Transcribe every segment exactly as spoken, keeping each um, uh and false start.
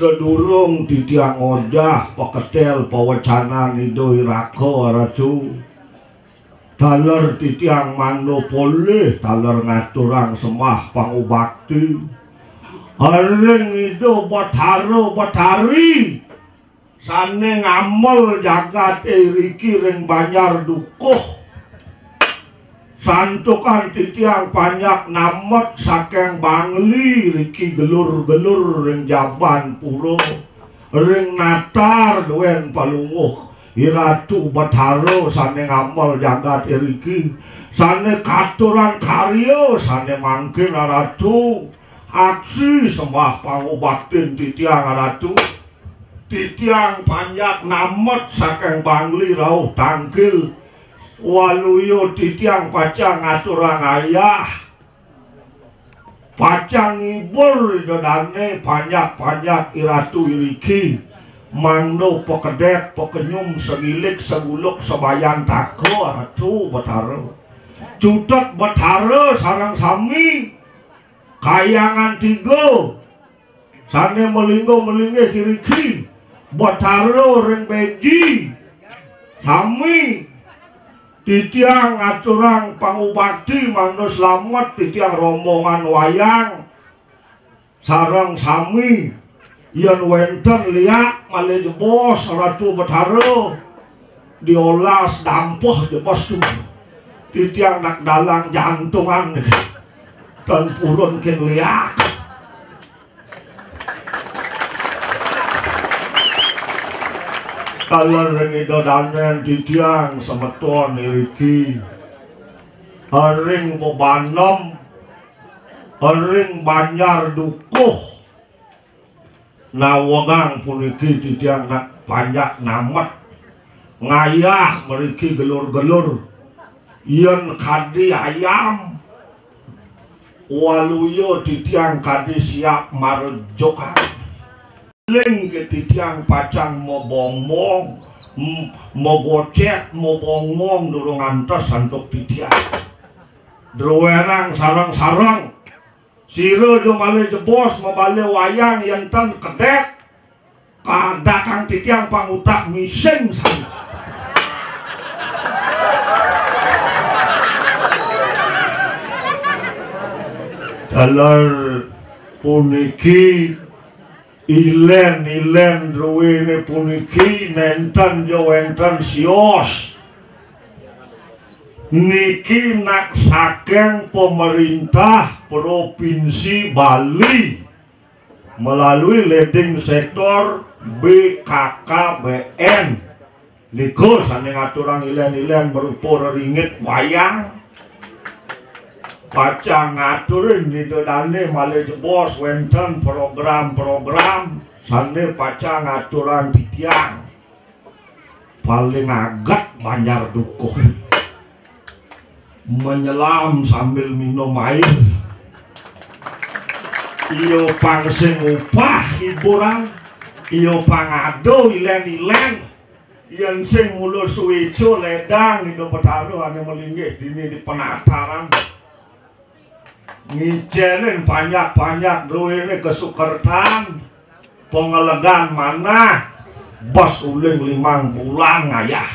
Sedurung titiang ngojah paketel pawecanan Ida Iraka Ratu. Taler titiang mangda polih, taler ngaturang sembah pangubakti ring Ida Betara Betari sane ngamel jagat iriki ring Banjar Dukuh. Santukan titiang panjak namet saking Bangli riki gelur-gelur ring Jaban Pura, ring natar duen Palungguh Iratu Betara sane ngamel jagat iriki, sane katurang karya sane mangkin Ratu. Aksi sembah pangubaktin titiang Ratu. Titiang panjak namet saking Bangli rauh tangkil. Waluya titiang pacang ngaturang ayah, pacang ngibur Ida Dane, panjak-panjak Iratu iriki, mangda pakedek pakenyum, sagilik saguluk, sabayantaka Ratu Betara. Cutet Betara sareng sami, Kahyangan Tiga sane malingga malinggih iriki, Betara ring Beji, sami titiang ngaturang pangubakti mangda slamet titiang rombongan wayang sareng sami. Yen wenten liak malih jebos Ratu Betara, diolas dampeh jebos tu. Titiang nak dalang jantungan, tan purun ken liak. Taler ring Ida Dane titiang semeton iriki, ring Bebanem, ring Banjar Dukuh, nawegang puniki titiang nak panjak namet ngayah mriki gelur-gelur. Yen kadi ayam, waluya titiang kadi siap marejokan. Ling ke titiang pacang mabongbong, m-, magocek, mabongbong durung ngantos antuk titiang. Druenang sareng-sareng. Sira ja malih jebos mabale wayang yen ten kedek, kadakang titiang pang utak mising sami. Taler puniki, ilen-ilen druene puniki nenten ja wenten sios. Niki nak saking pemerintah Provinsi Bali melalui leading sektor B K K B N. Nika sane ngaturang ilen-ilen berupa reringit wayang. Pacang ngaturin Ida Dane malih jebos wenten program-program sane pacang ngaturang titiang. Paling aget Banjar Dukuh. Menyelam sambil minum air. Iya pang sing upah hiburan, iya pang ada ilen-ilen. Yen sing mula sueca ledang Ida Betara ane malinggih dini di penataran. Ngicenin panjak-panjak druene kesukertan, pengelegan manah, bes uling limang bulan ngayah.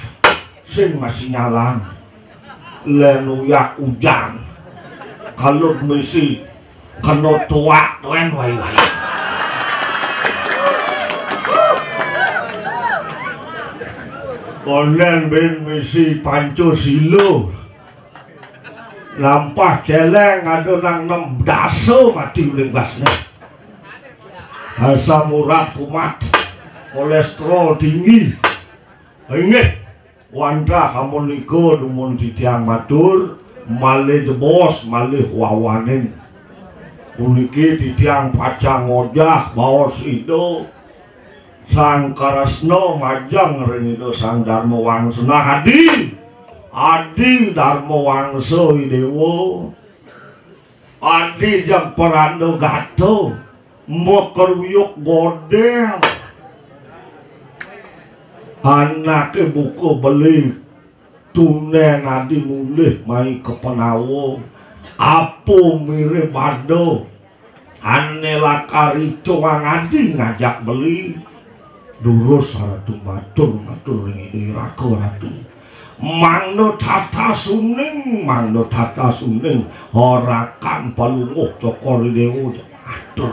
Sing masih nyalang. Len uyak ujan. Kalut misi kena tuak tuen wai-wai. Konden bin misi Pancasila. Lampah celeng ada nang nem dasa mati uling basne. Asam urat kumat, kolesterol tinggi. Inggih, wantah amun nika dumun titiang matur, malih jebos, malih wawanin. Puniki titiang pacang ngojah baos Ida Sang Kresna majeng ring Ida Sang Darma Wangsa. Nah, adi, adi Darma Wangsa Idewa, adi jeg Pranda Gata, makruyuk godel. Anake buka beli, tunen adi mulih mai ka Penawa. Apa mirib ada. Ané lakar ito ngadi ngajak beli. Durus Ratu matur, matur ring Ida Raka Ratu. Mangda tatasuning, mangda tatasuning. Orakan Palungguh Cokor I Déwa. Matur.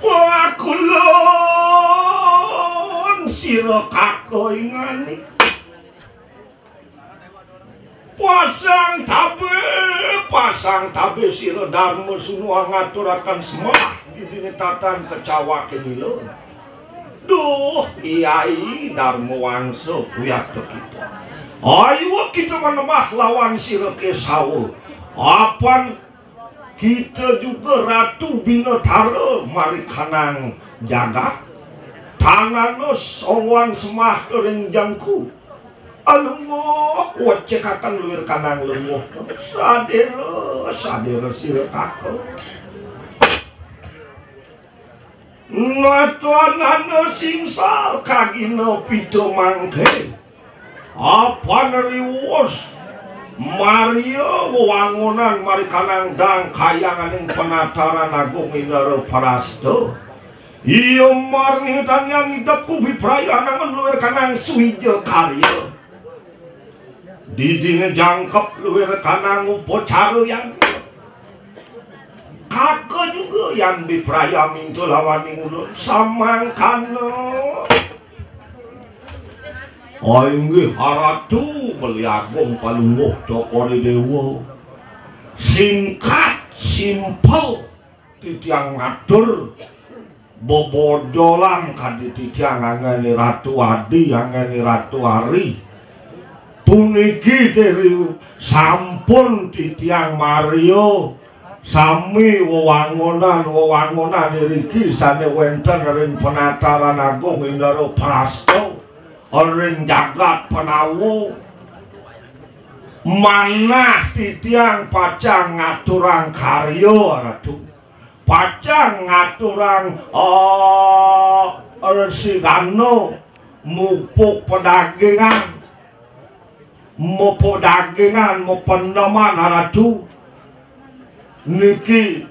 Wah, kulun sira kaka ingani. Pasang tabé, pasang tabé sira Darma Sunu ngaturaken sembah didine tatan kecawaking ila. Duh, Iyai Darma Wangsa, puyat kita. Ayo kita manembah lawan sira Kesawa. Apan kita juga Ratu Binatara marikanang jagat. Tanana songwan sembah ring jangku. Alunguh, wecekaken luir kanang lunguh. Sadéra, sadéra sira kaka. Ngatwanana singsal kagina pita mangké. Apan riwus Maria wewangunan marikanang dang kayanganing penataran agung Indra Prasta. Iya marnitanian idepku bipraya anangun luir kanang suwija karya. Didine jangkep luir kanang upacara yan. Kaka juga yan bipraya minta lawaning ulun samangkana. Oh, inggih Ratu, beli agung Palungguh Cokor I Déwa. Singkat, simpel. Titiang matur bebojolan kadi titiang anggén Ratu Adi, anggén Ratu Ari. Puniki diri sampun titiang Maria sami wewangunan-wewangunan iriki sané wénten ring penataran agung Indra Prasta, ring jagat Panawa. Manah titiang pacang ngaturang karya, Ratu. Pacang ngaturang, eh, resigana mupuk pedagingan, mupuk dagingan, mupendeman, Ratu. Niki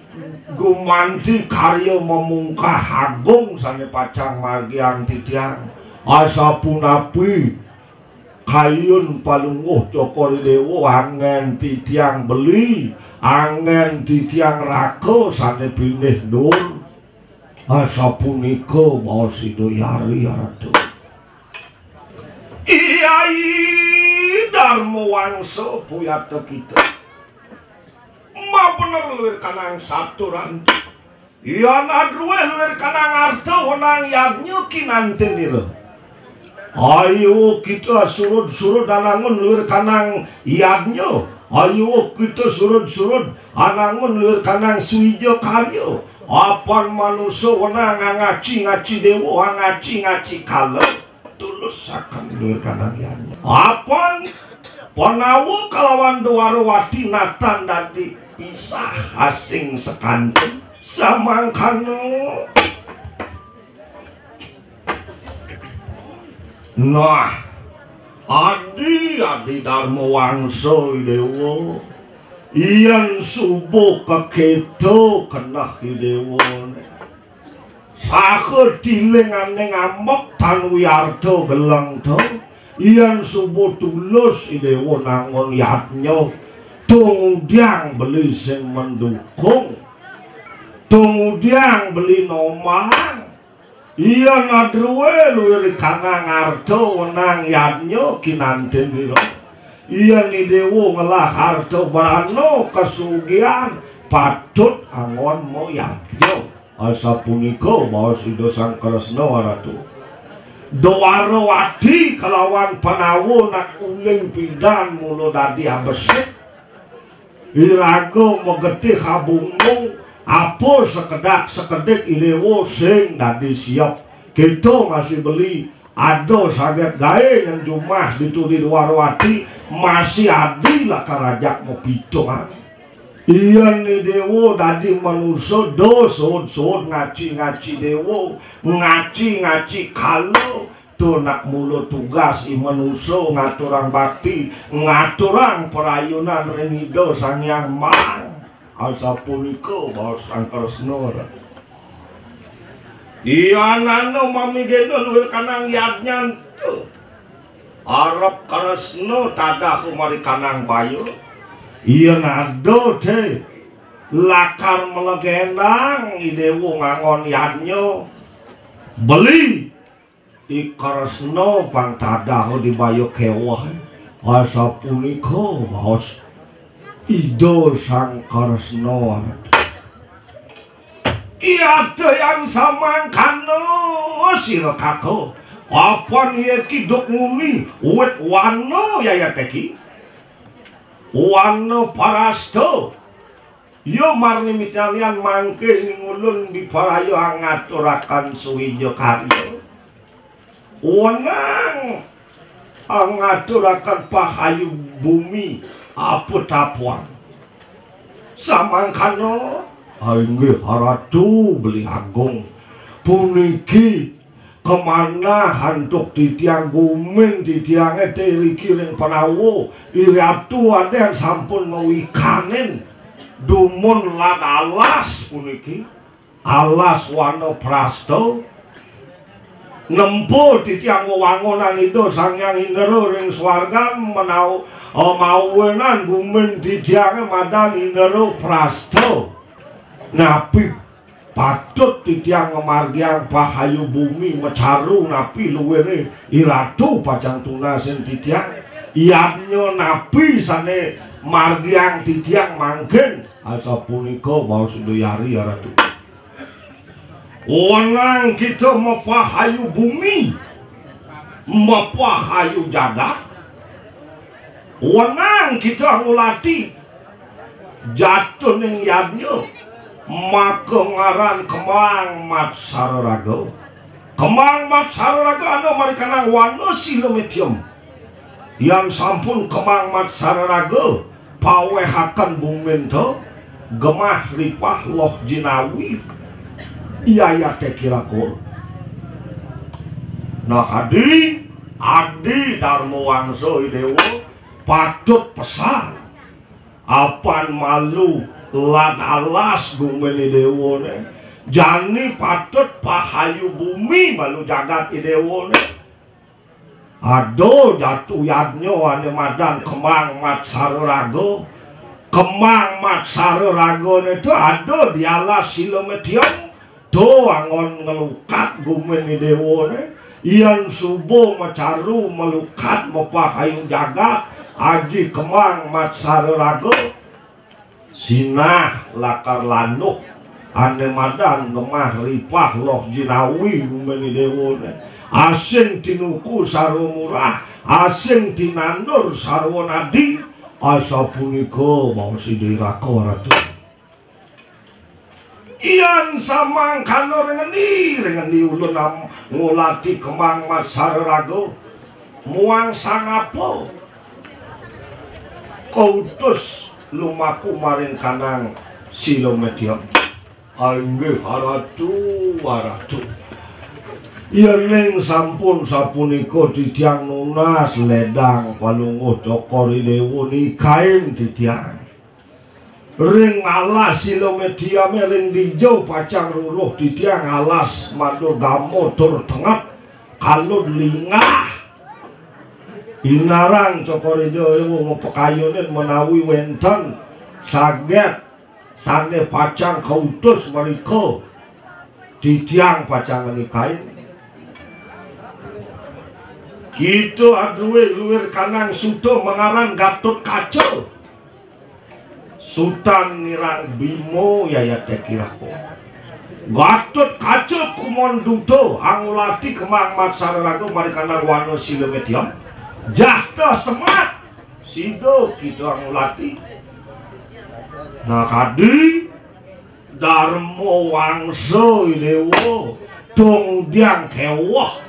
gumanti karya mamungkah agung sané pacang margiang titiang. Asapunapi kayun Palungguh Cokor I Déwa anggén titiang beli, anggén titiang raka sané pinih dur. Asapunika baos Ida Hyang Ratu. Iyai Darma Wangsa puyata kita. Mabener luir kanang saturan. Yan adruwé luir kanang arta wenang yadnya kinantinira. Ayo kita surud-surud anangun luir kanang yadnya. Ayo kita surud-surud anangun luir kanang suwija karya. Apan manusa wenang angaci-ngaci déwa, angaci-ngaci kala. Tulusaken luir kanang yadnya. Apan Panawa kalawan Dwarawati natan dadi pisah asing sekanten. Samangkana. Nah, Adi, Adi Darma Wangsa I Déwa. Yén suba kakéto keneh I Déwa. Saha tilinganing ambek tan wiarta gelengta, yén suba tulus I Déwa nangun yadnya, tumudiang beli sing mendukung, tumudiang beli nomang. Yén adruwé luir kanang arta wenang yadnya kinantinira. Yén I Déwa ngelah arta brana kasugihan, patut anggon mayadnya. Asapunika baos Ida Sang Kresna, Ratu. Dwarawati kalawan Panawa nak uling pidan mula dadi abesik. Iraga magetih abungbung, apa sekedak-sekedik I Déwa sing dadi siep. Kita masih beli Ada saget gaé nang jumah ditu di Dwarawati, masih adi lakar ajak mapitung. Yén I Déwa dadi manusa, da suud-suud ngaci-ngaci déwa, ngaci-ngaci kala, Tuh nak mula tugas i manusa ngaturang bakti, ngaturang parayunan ring Ida Sang Hyang Mang. Asapunika baos Sang Kresna. Yan ana mamigena luir kanang yadnyan tu. Arep Kresna tadah kumarikanang baya. Yan ada te lakar mlegendang i dewa ngangon yadnya. Beli I Kresna pang tadah di baya keweh. Asapunika baos Ida Sang Kresna. Iya te yan samangkana sira kaka. Apan iya ki duk nguni wit wana yayate ki. Wana parasta. Ya marni mitalian mangke ning ulun diparaya ngaturaken suwija karya. Wenang ngaturaken pahayu bumi apa tapuan. Samangkana, inggih Ratu Beli Agung. Puniki kamanah antuk titiang gumin titiange te riki ring Panawa. I Ratu aden sampun ngawikanin dumun lan alas puniki. Alas wana prasta. Nempuh titiang wewangunan Ida Sang Hyang Indra ring swargan menawi, eh, mawinan gumin titiange madan Indra prasta. Napi patut titiang ngamargiang pahayu bumi macaru napi luire I Ratu pacang tunasin titiang. Yadnya napi sane margiang titiang mangkin. Asapunika baos Ida Hyang Ratu. Wenang kita mapahayu bumi, mapahayu jagat. Wenang kita ngulati jatuhning yadnya, maka ngaran Kemang Matsara Raga. Kemang Matsara Raga anu marikanang wana sila medium. Yan sampun Kemang Matsara Raga pawehaken bumin ta, gemah ripah loh jinawi. Yayate kilakon. Nah, adi, adi Darma Wangsa I Dewa patut pesan. Apan malu lan alas gumin I Dewane. Jani patut pahayu bumi malu jagat I Dewane. Ada jatuh yadnya ane madan Kemang Matsara Raga. Kemang Matsara Ragane tu ada di alas sila medium. Tu anggon nglukat gumin I Dewane. Yan suba macaru malukat mapahayu jagat, aji Kemang Matsara Raga. Sinah lakar landuh ane madan gemah ripah loh jinawi gumin I Dewane. Asing tinuku sarwa murah, asing tinandur sarwa nadi. Asapunika baos Ida Raka Ratu. Yan samangkana ring endi, ring endi ulun am-, ngulati Kemang Matsara Raga. Muang sangapa kautus lumaku maring kanang sila medium. Inggih Ratu, Ratu. Yening sampun sapunika titiang nunas ledang Palungguh Cokor I Dewa nikain titiang. Ring alas sila mediame ring dija pacang ruruh titiang alas madurgama tur tenget kalud linggah. Inarang Cokor I Dewa mapakayunin menawi wenten saget sane pacang kautus mrika titiang pacang nikain. Kita aduwe luir kanang suta mangaran Gatut Kaca. Sutan nirang Bima yayate kirako. Gatut Kaca kumonduta angulati Kemang Matsara Raga mari kanang wana sila medium. Jahta semat sida kita angulati. Nah, kadi Darma Wangsa I Dewa, dong udiang keweh,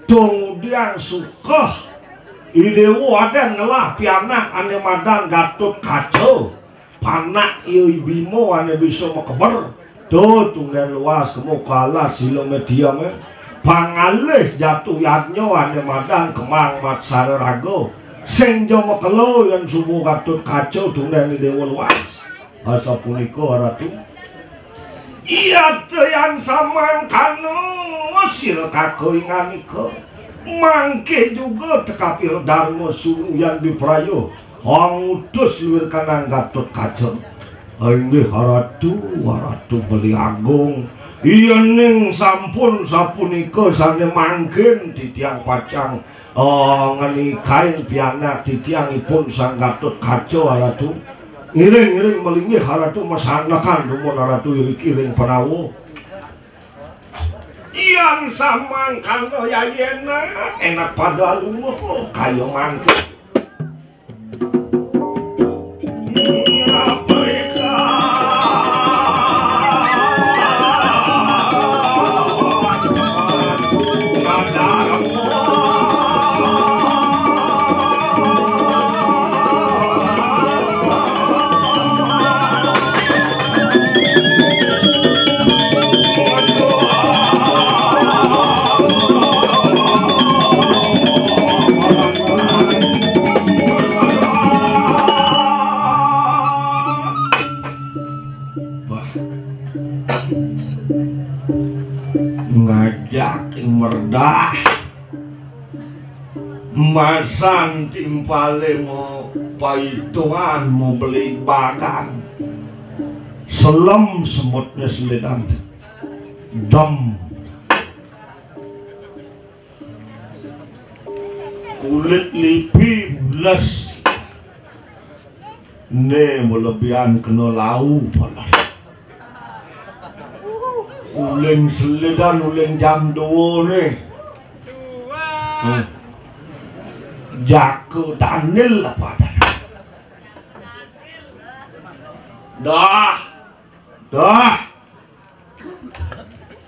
dong udiang sukeh. I Dewa adan ngelah pianak ane madan Gatut Kaca, panak I Bima ane bisa makeber. Tuh, tunggal luas kemu kalah sila medium, eh. Pangalih jatu yadnya ane madan kemang matsara raga. Sing ja makelo yen suba Gatotkaca tuneni Dewa Luas. Asapunika Ratu. Iya te yan samangkana sira kaka inganika. Mangke juga tekapira Darma Sunu yan dipraya. Ngutus luir kanang Gatotkaca. Inggih Ratu, Ratu Beli Agung. Yening sampun sapunika sane mangkin titiang pacang, eh, ngenikain pianak titiangipun Sang Gatotkaca, Ratu. Ngiring-ngiring malinggih Ratu masandekan dumun Ratu iring-iring panawa. Yang samangkana yayena enak pada lunga kaya mangke. Wah. Ngajak merdah. Masan timpale mau paituan, mau beli bagan. Selem semutnya selidan. Dem. Kulit lipi bules. Ne melebihan kena lau panas. Uling selidan, uling jam dua ne. Hmm. Jaku Daniel apa ada? Dah. Dah.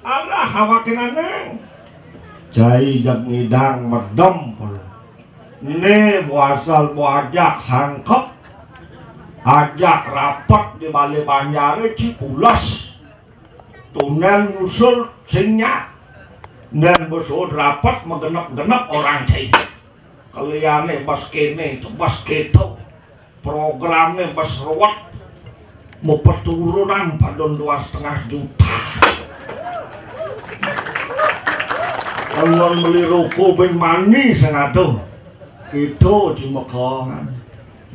Alah, awake nanang. Cai jak ngidang medem. Ne buasal buajak sangkep. Ajak rapet di bale banjare Cipules. Tunen nyusul sing nyak. Nen besuud rapet megenep-genep orang cai. Keliane bas kene, bas keto. Programnya bas ruwet. Mau peturunan padon dua setengah juta. Kalau beli ruko ben mani sing aduh. Kita cuma kongan.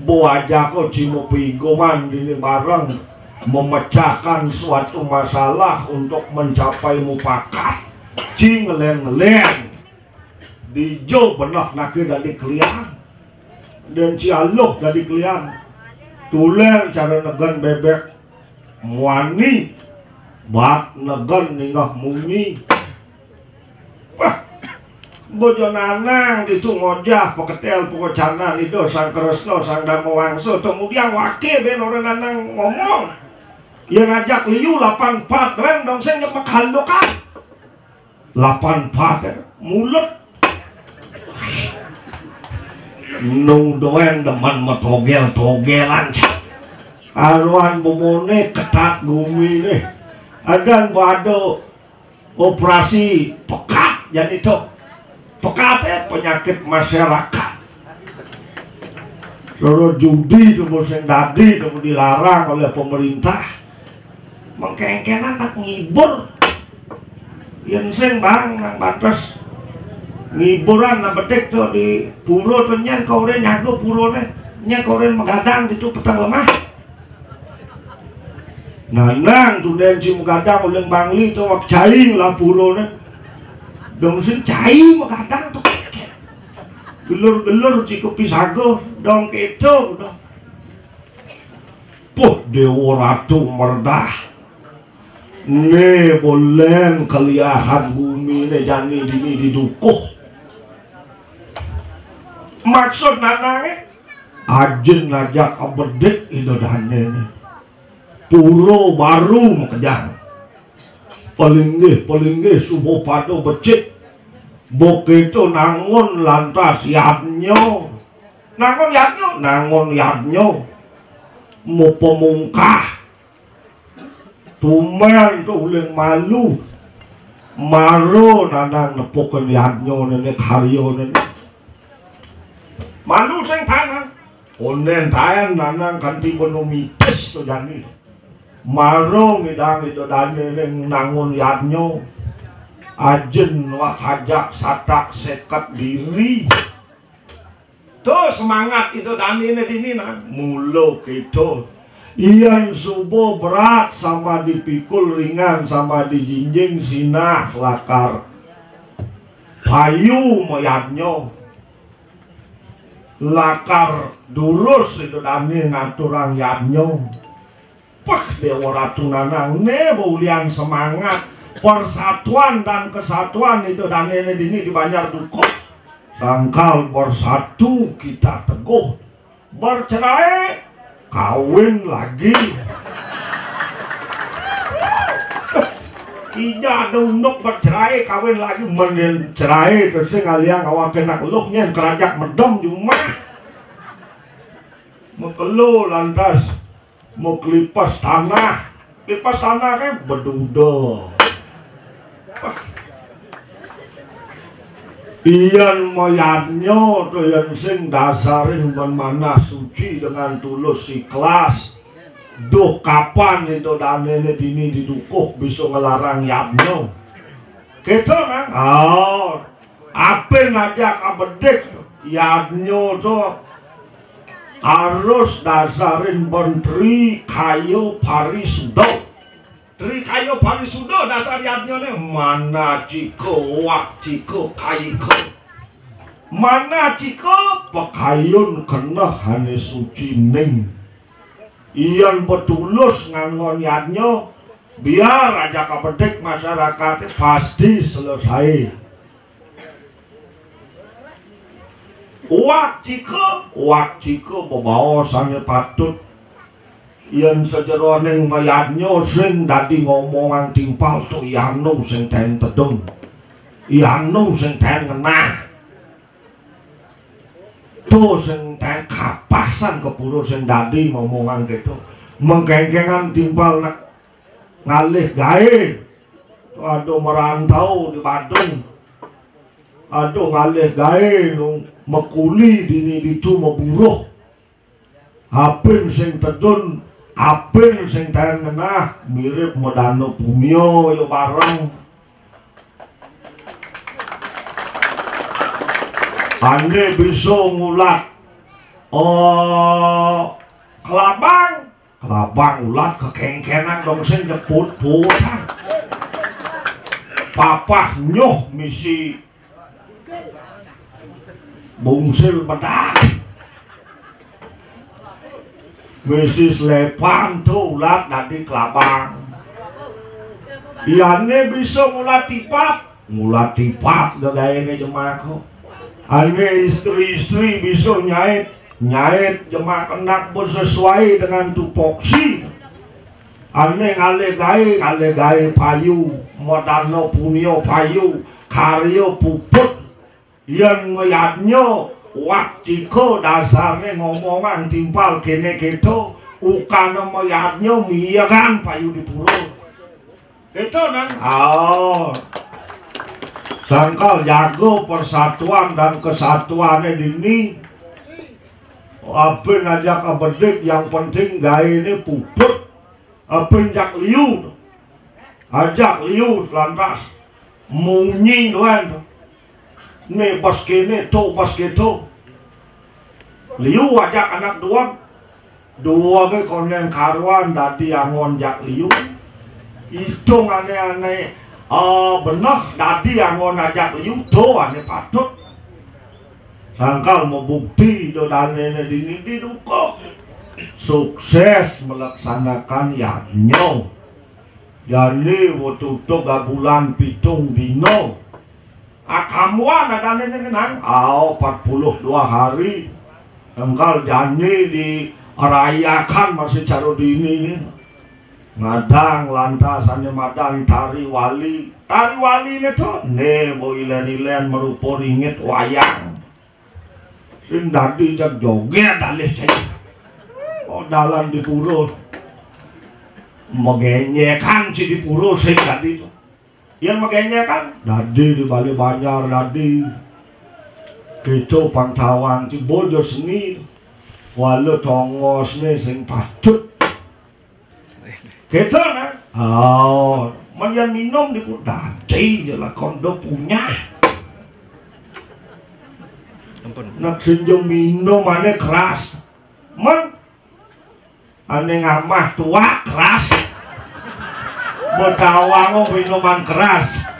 Bo aja kok cuma pigoman dini bareng memecahkan suatu masalah untuk mencapai mufakat. Cing ngelen-ngelen. Dijo benah nake dadi kelian. Dan ci aluh dadi kelian. Tulen cara negen bebek. Muani. Bat negen ninggah munyi. Wah. Bojo nanang ditu ngojah peketel pekocanan Ida Sang Kresna Sang Dharma Wangsa. Kemudian wake ben orang nanang ngomong. Yang ngajak liu lapan empat reng dong sing nyemek handukan. Lapan empat ya. Mulut. Nung doen demen metogel-togelan. Aruan bumone ketat gumi nih. Adan bado operasi pekat jadi tuh. Pekat ya penyakit masyarakat. Loro judi tuh sing dadi tuh dilarang oleh pemerintah. Mengkengkenan nak ngibur. Yen sing bang nang batas ngiburan nang bedik to di pura to nyen kau ren nyago purone, nyen kau ren megadang ditu peteng lemah. Nanang tunden ci megadang uling bangli to wak cai lah purone. Dong sing cai megadang to. Gelur-gelur ci kopi sago dong keto dong. Puh, Dewa Ratu merdah. Ne bolen keliahan gumi ne jani dini didukuh. Maksud nanange? Ajin ngajak abedik ida dane ne. Pura baru makejang. Pelinggih-pelinggih suba pada becik. Begitu nangun lantas yadnya. Nangun yadnya, nangun yadnya. Mupemungkah. Tumen tu uling malu. Maro nanang nepukin yadnyané, karyané. Malu sing tanang. Onen taen nanang kanti beno mitis to jani. Maro ngidang Ida Dané ning nangun yadnya. Ajin wah ajak satak seket diri. To semangat Ida Dané né dini nang. Mula kéto. Yén suba berat sama dipikul, ringan sama dijinjing, sinah lakar payu mayadnya. Lakar durus Ida Dané ngaturang yadnya. Peh, Déwa Ratu Nanang, né baulian semangat persatuan dan kesatuan Ida Dané né dini di Banjar Dukuh. Sangkal bersatu kita teguh. Bercerai, kawin lagi. Ija ada unduk bercerai, kawin lagi, mending cerai, terus ngaliang awak enak luh nyén kerajak medem di rumah. Mekelo lantas. Mau kelipas tanah. Kelipas tanah kan beduda. Yén mayadnya to yén sing dasarin ban manah suci dengan tulus ikhlas. Duh, kapan Ida Dané né dini di dukuh bisa ngelarang yadnya? Kéto nang. Oh, apin ajak abedik yadnya to harus dasarin ban tri kaya parisuda. Tri kaya parisuda dasar yadnyané, manacika, wakcika, kayika. Manacika, pakayun keneh ané suci ning. Yén betulus nganggon yadnya, biar ajak abedik masyarakaté pasti selesai. Wakcika, wakcika bebaos ané patut. Yén sajeroning mayadnya sing dadi ngomongang timpal to, yanu sing taén tedun. Yanu sing taén ngenah. To sing taén kapasan kepura sing dadi ngomongang kéto. Mengkéngkéngan timpal nak ngalih gaé. Aduh, merantau di Badung. Aduh, ngalih gaé nu mekuli dini ditu maburuh. Apin sing tedun, apin sing taén ngenah, mirip madana punia ya bareng. Ané bisa ngulat, eh, kelabang, kelabang ulat kekéngkénang dong sing nyebut-butan. Papah nyuh misi bungsil bedak. Misi selepan to ulat dadi kelabang. Yané bisa ngulat tipat, ngulat tipat gegaéné jemaka. Ané istri-istri bisa nyait, nyait jemaka nak bersesuai dengan tupoksi. Ané ngalih gaé, ngalih gaé payu, madana punia payu, karya puput. Yén mayadnya, wakcika dasarné ngomongang timpal kéné kéto, ukana mayadnya miyagan payu di pura. Kéto nang. Ah. Sangkal jaga persatuan dan kesatuané dini. Apin ajak abedik, yang penting gaéné puput. Apin jak liu. Ajak liu lantas. Munyi doang to. Né bas kéné, to bas kéto. Liu ajak anak dua. Dua ké koneng karuan dadi anggon jak liu. Itung ané-ané, ah, beneh dadi anggon ajak liu, to ané patut. Sangkal mabukti Ida Dané né dini di dukuh. Sukses melaksanakan yadnya. Jani wetutug gabulan pitung dina. Akambuan adané né nang, ao, empat puluh dua hari. Enggal jani dirayakan masih cara dini né. Ngadang lantas ané madan tari wali. Tari wali né to, né bo ilén-ilén marupa ringit wayang. Sing dadi jak jogét alih cai. Oh, dalan di pura. Magénjékan ci di pura sing dadi to. Yén makéné kan dadi di Bali Banjar dadi. Kéto pang tawang, ci bojo seni. Wala tongosné sing patut. Kéto nah. Oh, men yén minum niku dadi ya lakon do punyah. Ampun. Nek sing jo minum ané keras. Men ané ngamah tuak keras. Betawang minuman keras.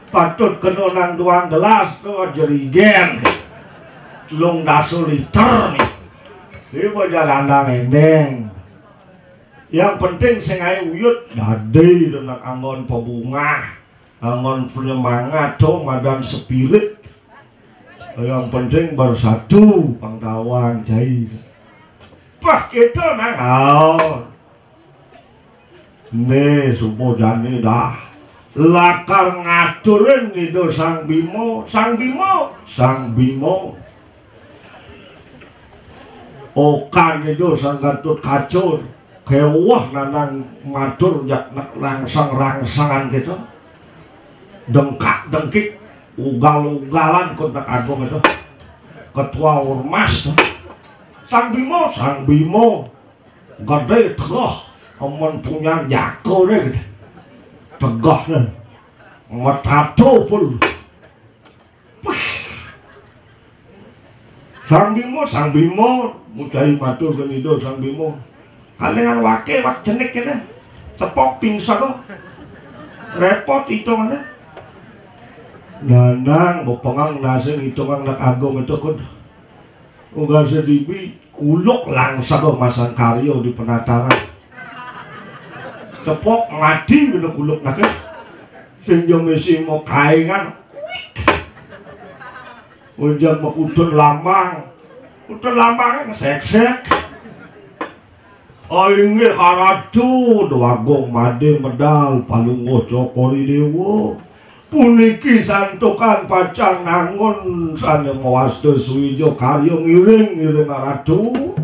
Patut kena nang duang gelas to jerigen. Telung dasa liter nih. Iku jalan nang endeng. Yang penting sing aé uyut dadi to nak anggon pebungah, anggon penyemangat to madan spirit. Yang penting bersatu pang tawang cai. Pah kéto nang aon. Né subuh jani dah. Lakar ngaturin Ida Sang Bima, Sang Bima, Sang Bima. Okan Ida Sang Gatotkaca, kéweh nanang matur jak nak rangsang-rangsangan kéto. Dengkak-dengkik, ugal-ugalan kod nak agung kéto. Ketua Ormas. Sang Bima, Sang Bima. Gedé tegeh, amun punyan jaka dé gedé. Tegeh dé. Matato pun. Wih. Sang Bima, Sang Bima, mudahi matur ken Ida Sang Bima. Kalingan waké wak cenik kéné. Cepok pingsan kok. Répot itungané. Nanang, bepengang nasing itungan nak agung itu kod. Uga sedibi kuluk langsung masang karya di penataran. Cepok mati benda kuluk nak. Sing jo misi mau kaingan. Ujan mau kutun lambang. Kutun lambang seksek. Inggih Ratu, Dwagung Madé medal Palungguh Cokor I Déwa. Puniki santukan pacang nangun sané mawasta suwija karya ngiring-ngiring Ratu.